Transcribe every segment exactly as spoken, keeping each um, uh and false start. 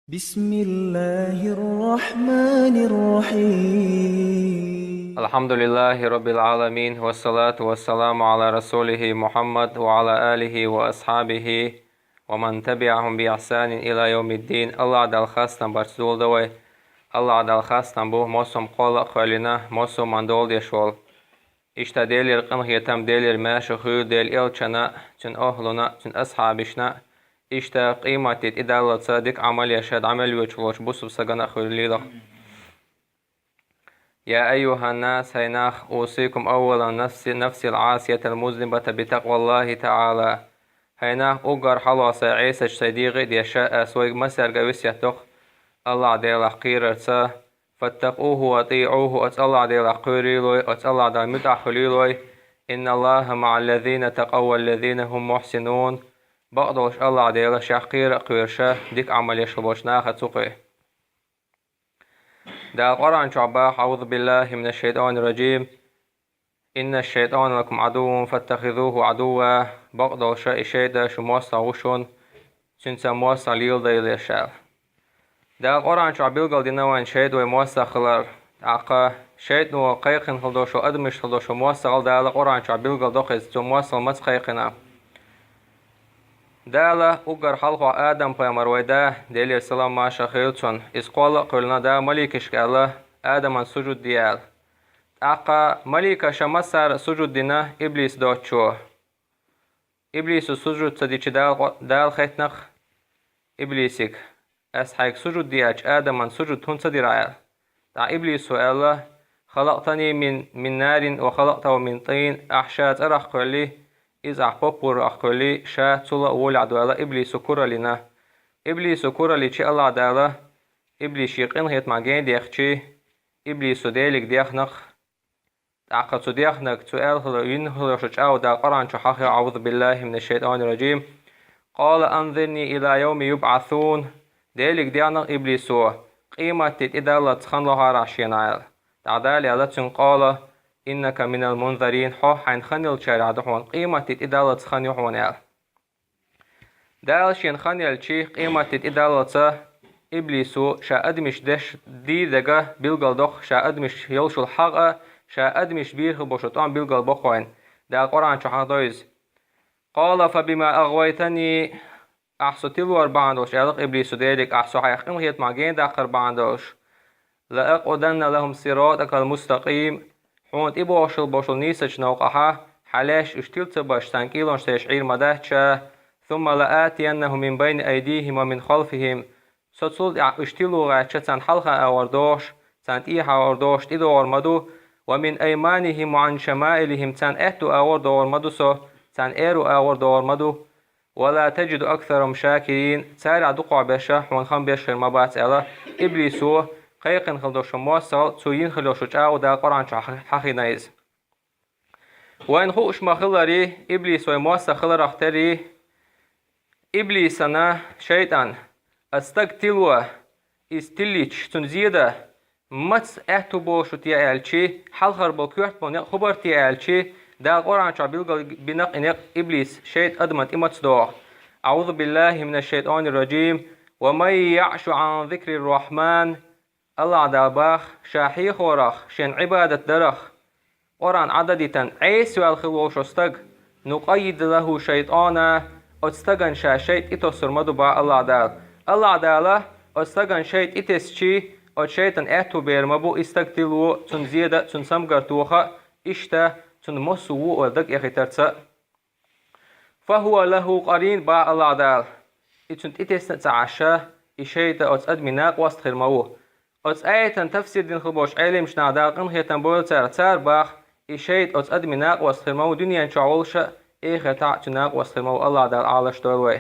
بسم الله الرحمن الرحيم. الحمد لله رب العالمين، والصلاة والسلام على رسوله محمد وعلى آله وأصحابه ومن تبعهم بإحسان إلى يوم الدين. АллахӀ Далла хастам барца доладе вай. АллахӀ Далла хастам бу, массо а кхолла а кхоьллина, массо а ман дола деш волу. Иштта Делера къинхетам, Делера маьрша хуьлда Делан элчанна, цуьнан охӀланна, цуьнан асхьабашна, иштта къематде тӀедаллалца дика Ӏамал еш, дӀа мел воьдуш волчу бусалба стагана а хуьлийла. يا أيها الناس, хӀай нах, أوصيكم أولا نفسي، نفسي العاصية المذنبة بتقوى الله تعالى. ХӀай нах, уггар хьалха сайн Ӏесачу сайн дегӀе а деш, ас вайга массаьрга а весет до-кх АллахӀ Делах кхерарца. فاتقوه وأطيعوه, оцу АллахӀ Делах кхоьрийла вай, оцу АллахӀ Далла муьтӀахь хуьлийла вай. إن الله مع الذين اتقوا والذين هم محسنون. Бакъдолуш АллахӀ Дела Шех кхера а кхоьруш, дика Ӏамал еш болчу нахаца ву-кх. Дала Къуръан чохь боху: أعوذ بالله من الشيطان الرجيم. إن الشيطان لكم عدو فاتخذوه عدوا. Бакъдолуш и шайтӀа шун мостагӀа ву шуна, цуьнца мостагӀа леладайла аш аьлла. Дала Къуръан чохь билгалдина вайн шайтӀа вайн мостагӀа хилар. ТӀаккха шайтӀано кхайкхина хила долуш, адамашна хила долуш мостагӀалла Дала Къуръан чохь билгалдо-кх иза, цо мостагӀалла маца кхайкхина. Дала уггар хьалха Адам-пайхамар вайн да, Делера салам-маршалла хуьлда цунна, иза кхолла а кхоьллина, Дала маликашка аьлла, Адамна сужуд де аьлла. ТӀаккха маликаша массара а сужуд дина, иблис доцучо. Иблисо сужуд ца дича Дала къо-, Дала хаьттина-кх иблисига: «Ас хьайга сужуд деача, Адамна сужуд хӀунда ца дира хьо?» аьлла. ТӀаккха иблисо аьлла: «خلقتني من، من نار وخلقته من طين». Ахь ша цӀарах кхоьллий, иза ахь поппарах кхоьллий, ша цул а волехь ду аьлла, иблисо куралла йина. Иблисо куралла йича АллахӀ Дала, иблис шен къинхетамах гена дехчий, иблисо Делига дехна-кх. ТӀаккха цу дехнарг, цу аьлла хилла, йина хилла шо чӀагӀо Дала Къуръан чу хьахийра: أعوذ بالله من الشيطان الرجيم. قال أنظرني إلى يوم يبعثون. Делига дехна-кх иблисо, къематде тӀедаллалц хан лохьара ахь шена аьлла. ТӀаккха Дала аьлла цуьнга: قال إنك من المنظرين. Хьо хьайна хан еллачарех ду хьуна, къематде тӀедаллалц хан ю хьуна аьлла. Дала шена хан елчий, къематде тӀедаллалца иблисо ша адамашна деш дийр дерг билгалдо-кх, ша адамашна йолуш йолу хьакъ а, ша адамашна бийр хила болуш йолу тӀом билгалбо-кх вайна. Дала Къуръан чу хьахадо иза. قال فبما أغويتني. Ахь со тилор бахьана долуш, аьлла-кх иблисо Делига, ахь со хьайх къинхетамах гена даккхар бахьана долуш. لأقعدن لهم صراطك المستقيم. Хьуна тӀебогӀуш хила болуш йолу нийсачу новкъахь хьан лаьш уьш тила ца беш, царна кӀелонаш тайша Ӏийр ма дац ша. ثم لآتينهم من بين أيديهم ومن خلفهم. Со цул тӀаьхьа уьш тило гӀерташ царна хьалха агӀор дохуш, царна тӀехьа агӀор дохуш тӀедогӀур ма ду. ومن أيمانهم وعن شمائلهم. Царна аьтту агӀор догӀур ма ду со, царна аьрру агӀор догӀур ма ду. ولا تجد أكثرهم شاكرين. Царах дукхахберш хьуна хам беш хир ма бац аьлла, иблисо кхайкхина хила долуш йолу мостагӀалла, цо йина хила йолуш йолу чӀагӀо Дала Къуръан чу хьа-, хьахийна иза. Вайна хууш ма-хиллара, иблис вайн мостагӀа хиларх терра, иблисана, шайтӀана, аса стаг тило, иза тиллича, цунна зен дан, маца аьтту болуш ву те аьлча, хьалхара болу коьрта болу некъ хӀун бара те аьлча, Дала Къуръан чохь билгалбина-кх и некъ, иблис, шайтӀа адамна тӀе маца доху. أعوذ بالله من الشيطان الرجيم. ومن يعش عن ذكر الرحمن. АллахӀ Дала боху, ша хьехорах, шена Ӏибадат дарах, Къуръан Ӏададитан Ӏеса ваьлла хила волуш волу стаг, نقيض له شيطانا, оцу стагана ша шайтӀа тӀетоссур ма ду боху АллахӀ Дала. АллахӀ Дала оцу стагана шайтӀа тӀетессчий, оцу шайтӀана аьтту бер ма бу и стаг тило, цунна зен дан, цунна самгар тоха, иштта цунна массо а вон ойла дага эхийтарца а. فهو له قرين боху АллахӀ Дала. И цунна тӀетесна а ца Ӏаш, и шайтӀа оцу адамийн накъост хир ма ву. Оцу аятан тафсир дина хила болчу Ӏелимчу наха, Дала къинхетам бойла царах, цара боху, и шайтӀа оцу адамийн накъост хир ма ву дуьнен чохь волуш а, эхартахь а цуьнан накъост хир ма ву, АллахӀ Дала Ӏалашдойла вай.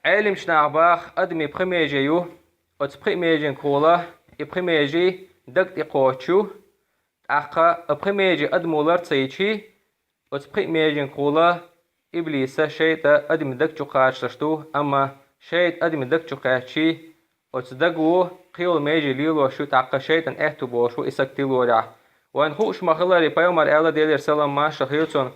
Ӏелимчу наха боху, адамийн пхи меже ю, оцу пхи межингахула и пхи меже даг тӀе кхочуш ю, тӀаккха и пхи меже адамо лар ца йичий, оцу пхи межингахула иблиса, шайтӀа адамийн даг чу кхачалуш ду, амма шайтӀа адамийн даг чу кхаьччий, оцу даго кхин йолу меже лелош ю, тӀаккха шайтӀана аьтту болуш ву и стаг тилорехь. Вайна хууш ма-хиллара, пайхамара аьлла, Делера салам-маршалла хуьлда цунна: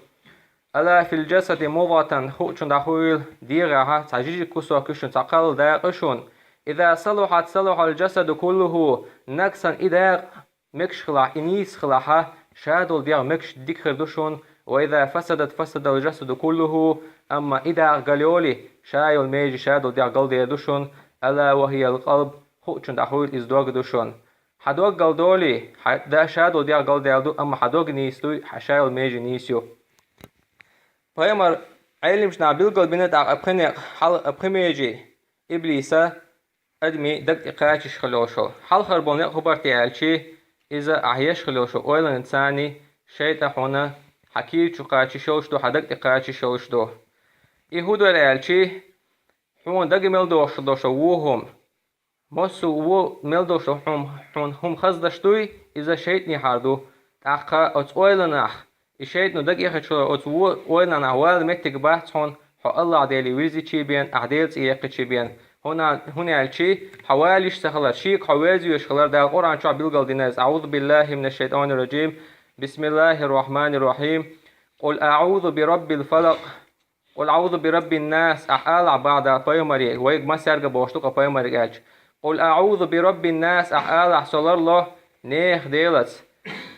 ألا في الجسد مضغة, хуучун дӀахо йола дегӀа цхьа жижиг кусок ю шун, цхьа кхалла дакъа ю шун. إذا صلحت صلح الجسد كله, нагахь санна и дакъа мегаш хилахь, и нийса хилахь, ша долу дегӀ мегаш дика хир ду шун. وإذا فسدت فسد الجسد كله, амма и дакъа галйолий, ша йолу меже ша долу дегӀ галдер ду шун. ألا وهي القلب, хуучун дӀахо йола иза дог ду шун. Хьан дог галдолий, хьан да ша долу дегӀ галдаьлла ду, амма хьан дог нийса дуй, хьан ша йолу меже нийса ю. Пайхамар, Ӏелимаш наха билгалбина тӀаккха а пхи некъ, хьал а пхи меже, иблиса, адамийн даг тӀе кхачаш хила йолуш йолу. Хьалхара болу некъ хӀун бара те аьлчи, иза ахь еш хила йолуш йолу ойланца шайтӀа хьуна хьан кийра чу кхачаш йолуш ду, хьан даг тӀе кхачаш йолуш ду. И хӀун дара аьлчи, хьуна дага мел дохуш долуш йолу вон хӀума, массо а вон мел долуш хьуна, хьуна хӀума хазадеш дуй, иза шайтӀанехьара ду. ТӀаккха оцу ойланах, и шайтӀано дага эхачу оцу вон ойланах вала меттиг бац хьуна, хьо АллахӀ Деле вирзичи бен, ахь Делан цӀе яьккхичи бен. ХӀуна, хӀунда аьлчи, хьан валийш ца хилар, шега хьо верзавеш хилар, Дала Къуръан чохь билгалдина иза: أعوذ بالله من الشيطان الرجيم. بسم الله الرحمن الرحيم. قل أعوذ برب الفلق. قل أعوذ برب الناس, ахь алахь бах Дала пайхамаре, вайга массаьрга а бохуш ду-кх пайхамарга аьлча. قل أعوذ برب الناس, ахь алахь, со ларло нехан Делаца.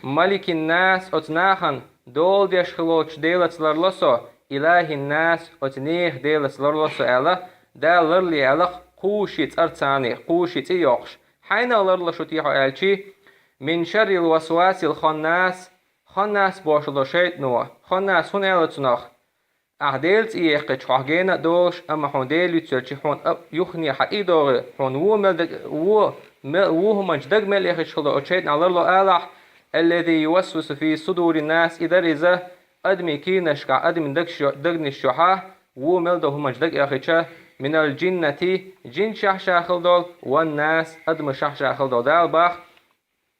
ملك الناس, оцу нахана дола деш хилочу Делаца ларло со, إله الناس, оцу нехан Делаца ларло со аьлла, Дала ларле аьлла-кх кхузткъа шен цӀарца, кхузткъа шен цӀе йоккхуш. Хьайнах ларло шу те хьо аьлчи, من شر الوسواس الخناس, ханнас бохуш долу шайтӀано, ханнас хӀунда аьлла цунах? Ахь Делан цӀе яьккхича, хьох гена а долуш, амма хьуна Дела вицвелчи хьуна а юххе хьан тӀе а догӀий, хьуна вон мел даг-, вон мел-, вон хӀуманчу дага мел эхаш хила оцу шайтӀанах ларло алахь, الذي يوسوس في صدور الناس, и дара иза адамийн кийнашкахь, адамийн дагаш-, дагнаш чохь, вон мел долу хӀуманчу дага эхича, من الجنة, жинашкахь ша хила долу, والناس, адамашкахь ша хила долу. Дала бах,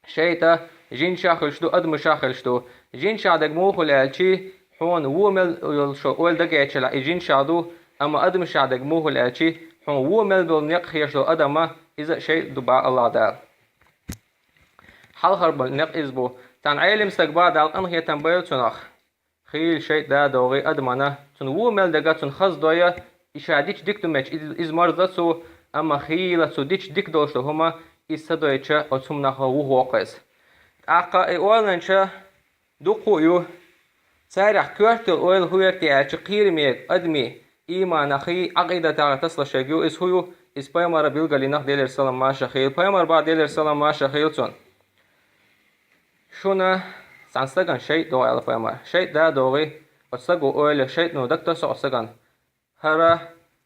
шайтӀа жинашкахь хуьлуш ду, адамашкахь хуьлуш ду. Жинашкахь дага муха хуьлу аьлчи, хьуна вон мел йолуш йолу ойла дага эцчалахь, и жинашкахь ду, амма адамашкахь дага муха хуьлу аьлчи, хьуна вон мел болу некъ хеташ долу адам, иза а шайтӀа ду бах АллахӀ Дала. Хьалхара болу некъ иза бу. Цхьана Ӏелам стага бах Дала къинхетам бойла цунах. Хийла шайтӀа догӀий адамана, цунна вон мел дага, цунна хаза дой, и ша дича дика ду моьттуш, иза, иза марзло цо, амма хийла цо дича дика долуш долу хӀума, иза ца дойча, оцу хӀуманах вуха воккху иза. ТӀаккха и ойланча дуккха а ю. Царех коьрта йолу ойла хӀун яра те аьлча, кхераме адамийн ийманахий, Ӏакъидатахий тасалаш ерг ю, иза хӀун ю, иза пайхамара билгалйина-кх, Делера салам-маршалла хуьлда. Пайхамар бах, Делера салам-маршалла хуьлда цунна. Шуна цхьана стагана шайтӀа догӀу аьлла пайхамара. ШайтӀа догӀий, оцу стага ойла, шайтӀано дага тосу оцу стагана. ХӀара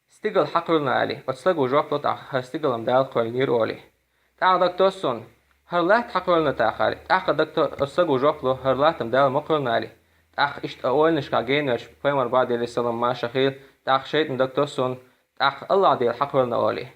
стигал хьан кхоьллина аьлла. Оцу стага жоп ло тӀаккха, хӀара стигал-м Дала кхоьллинера олий. ТӀаккха дага тосу цунна, хӀара латта хьан кхоьллина тӀаккха аьлла. ТӀаккха дага то-, оцу стага жоп ло, хӀара латта-м Дала ма кхоьллина аьлла. ТӀаккха иштта а ойланашкахь гена верг, пайхамар бах, Делера салам-маршалла хуьлда, тӀаккха шайтӀано дага тосу цунна, тӀаккха АллахӀ Дела хьан кхоьллина олий.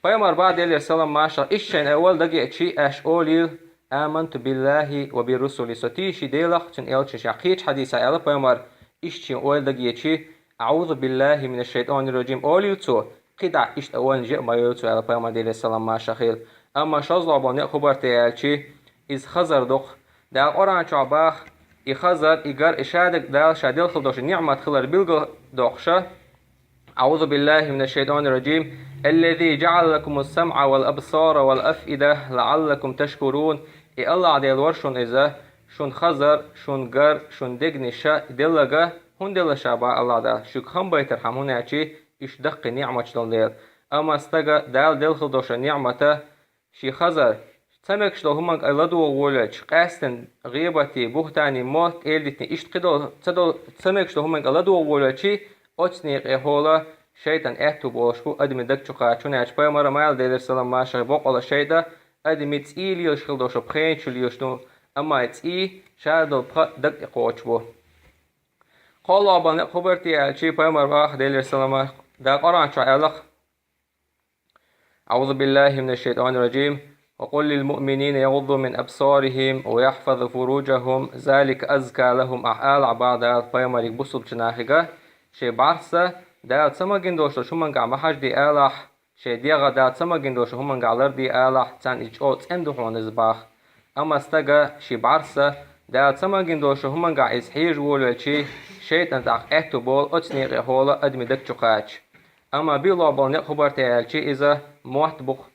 Пайхамар бах, Делера салам-маршалла, иштта шайна ойла дага эцчи, аш олийла: آمنت بالله وبرسله. Со тийший Делах, цуьнан элчанах. Кхечу хьадисехь аьлла пайхамара, иштта шен ойла дага эцчи, أعوذ بالله من الشيطان الرجيم олийла цо, кхидӀа иштта ойланаш а ма йойла цо аьлла пайхамара, Делера салам-маршалла хуьлда. Амма шозлагӀа болу некъ хӀун бара те аьлчи, иза хазар ду-кх. Дала Къуръан чохь бах, и хазар, и гар, и ша дерг Дала ша делла хила долуш ниӀмат хилар билгал доккхуша. أعوذ بالله من الشيطان الرجيم. الذي جعل لكم السمع والأبصار والأفئدة لعلكم تشكرون. И АллахӀ Дела вара шуна иза, шуна хазар, шуна гар, шуна дегнаш делларг, хӀунда делла ша бах АллахӀ Дала, шуьга хам байтархьама, хӀунда аьлчи, уьш даккхий ниӀматаш долу дела. Амма стага Дала делла хила долуш ниӀмата, шен хазар, ца мегаш долу хӀуманга ладогӀа волавелча, къаьсттина гӀийбатий, бухӀтаний, мотт эладитиний, иштта кхидолу ца долу, ца мегаш долу хӀуманга ладогӀа волавелчи, оцу некъехула шайтӀан аьтту болуш бу адамийн даг чу кхача. ХӀунда аьлча пайхамара ма аьлла, Делера салам-маршалла хуьлда, бакъволу шайтӀа адамийн цӀий лелаш хила долуш пхенчу лелаш ду, амма и цӀий ша долу пха даг тӀе кхочуш бу. КхоалгӀа болу некъ хӀун бара те аьлчи, пайхамар бах, Делера салам-маршалла, Дала Къуръан чохь аьлла-кх: أعوذ بالله من الشيطان الرجيم. وقل للمؤمنين يغضوا من أبصارهم ويحفظوا فروجهم ذلك أزكى لهم. Ахь алахь бах Дала пайхамарга, бусалбачу нахе, шайн бӀаьрса Дала ца магийна долуш долчу хӀумангахь ма хьажадий алахь, шайн дегӀ Дала ца магийна долчу хӀумангахь лардий алахь, царна иза чӀогӀа цӀена ду хьуна иза бах. Амма стага шен бӀаьрса Дала ца магийна долуш хӀумангахь иза хьежа волавелчий, шайтӀан тӀаккха аьтту болу оцу некъехула адамийн даг чу кхача. Амма биъалгӀа болу некъ хӀун бара те аьлчи, иза мотт бу-кх.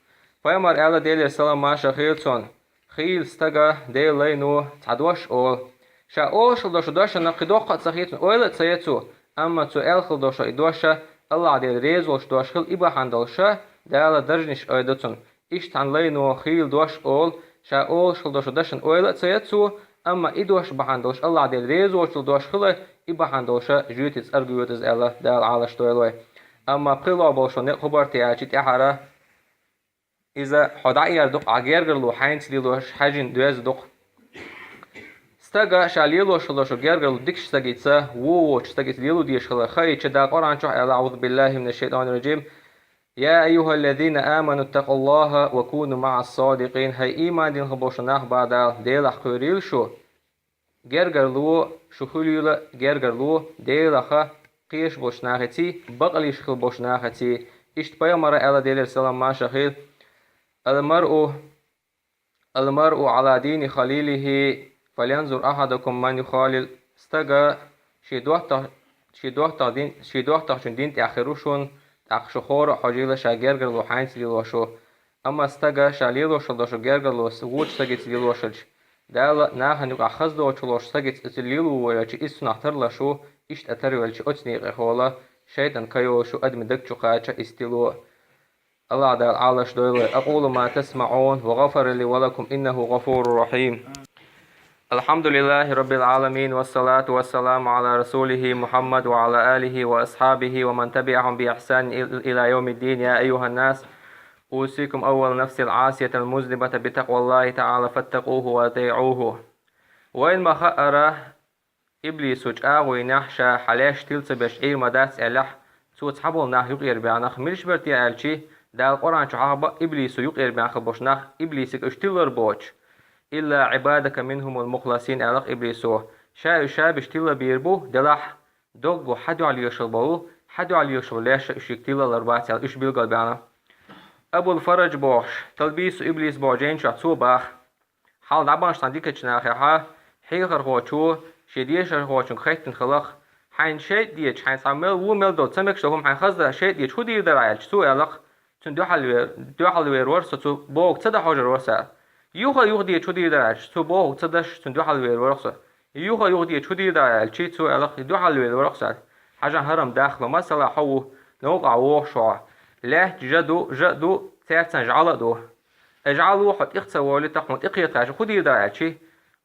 Пайхамар аьлла, Делера салам-маршалла хуьлда цунна: «Хийла стага Делан лайно цхьа дош олу. Ша олуш хила долчу дошна кхин доккха а ца хета, ойла а ца йо цо, амма цо аьлла хила долчу и дош АллахӀ Дела реза волчу дош хила и бахьана долуш, Дала даржанаш айдо цунна». Иштта цхьана лайно хийла дош олу, ша олуш хила долчу дашна ойла а ца йо цо, амма и дош бахьана долуш АллахӀ Дела реза волчул дош хила, и бахьана долуш жоьтий цӀарга йоьду иза аьлла, Дала Ӏалаш дойла вай. Амма пхоьалгӀа болуш некъ хӀун бара те аьлчи, тӀаьхьара иза хьо дӀаэр ду-кх, ахь гергарло хьайнца лелош хьаьжжина доьзна ду-кх. Стага ша лелош хила долчу гергарло дикачу стагица, вон воцучу стагица лело дезаш хилар хаийча, Дала Къуръан чохь аьлла: «أعوذ بالله من الشيطان الرجيم. يا أيها الذين آمنوا اتقوا الله وكونوا مع الصادقين». ХӀай ийман дина хила болчу нах, бах Дала, Делах кхоьрийла шу. Гергарло шу хуьлийла, гергарло Делах кхоьруш болчу нахаций, бакъалуш хила болчу нахаций. Иштта пайхамара аьлла, Делера салам-маршалла хуьлда: «المرء، المرء على دين خليله، فلينظر أحدكم من يخالل». Стага шен доттагӀ-, шен доттагӀ дин, шен доттагӀчун дин тӀехь хир ву шуна, тӀаккха шу хӀора а хьожийла, ша гергарло хьайнца лелош ву. Амма стага ша лелош хила долчу гергарло вочу стагица лелош хилча, Дала нахана юкъахь хаза доцуш волчу стагица иза лело ву аьлча, иза цунах тарлуш ву, иштта а тарвелча, оцу некъехула шайтӀан кайолуш ву адамийн даг чу кхача, иза тило. АллахӀ Дала Ӏалаш дойла вай. أقول ما تسمعون وغفر لي ولكم إنه غفور رحيم. الحمد لله رب العالمين والصلاة والسلام على رسوله محمد وعلى آله وأصحابه ومن تبعهم بإحسان إلى يوم الدين. يا أيها الناس، أوصيكم أول نفسي العاصية المذنبة بتقوى الله تعالى فاتقوه وأطيعوه. Вайна ма хаъара, иблисо чӀагӀо йинехь, ша хьан лаьш тила ца беш Ӏийр ма дац аьллехь, цо цхьаболу нах юкъера баьхнарш милаш бара те аьлчи, Дала Къуръан чохь баъ иблисо юкъера баьхна болуш нах иблисиг уьш тиллар боцуш. «إلا عبادك منهم المخلصين», аьлла-кх иблисо. Ша уьш ша беш тилла бийр бу, делахь, доггу хьан дуьхьал ешал болу, хьан дуьхьал ешал лаьш уьш шига тиллалар бац аьлла, уьш билгал баьхна. Абул Фараж бохуш, Талбису Иблис боху жайна чохь цо баха. Хьал дӀабаханчу цхьана дикачу нахехьа, хьехархочо шен дешархочуьнга хаьттина хилла-кх: «Хьайна шайтӀа дечу, хьайна цхьа мел, вон мел долу ца мегаш долу хӀума хьайна хаза шайтӀа дечу хӀун дийр дара?» аьлча, цо аьлла-кх: «Цуьнан дуьхьал вер-, дуьхьал вер вара со, цо бохург ца дан хьожур вара со». Юха а юха дечу хӀун дийр дара аьлча, цо бохург ца даш, цуьнан дуьхьал вер вара-кх со. Юха а юха дечу хӀун дийр дара аьлчи, цо аьлла-кх: «Дуьхьал вер вара-кх со». Хьажахь, хӀара-м дахло, масала, хьо ву, новкъахь вогӀуш хьо. Лаьтташ жа ду, жа а ду, цаьрца жӀала а ду. И жӀало хьо тӀех ца волуьйтахь, хьуна тӀекхетахь, хӀун дийр дара аьлчи?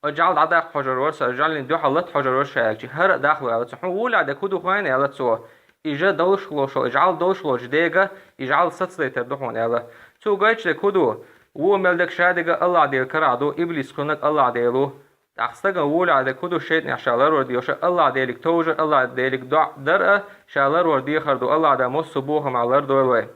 О, жӀал дӀадаккха хьожур вара со, жӀалин дуьхьал лата хьожур вара ша аьлчи, хӀара а дахло аьлла цо. Хьуна вуо лаьа дерг хӀун ду хьуна аьлла цо? И жа долуш лош, и жӀал долуш лош дега, и жӀал сацадайтар ду хьуна аьлла. Цо гойтуш дерг хӀун ду? Вуо мел дерг ша дега АллахӀ Дела карахь ду, иблис кхуьннаг АллахӀ Дела ву. ТӀаккха стагана вуо лаьа дерг хӀун ду шайтӀанех ша ларвар дезаш, АллахӀ Делиг товжар, АллахӀ Делиг доӀа дар а, ша ларвар дехар ду, АллахӀ Дала массо а бохамехь лардойла вай.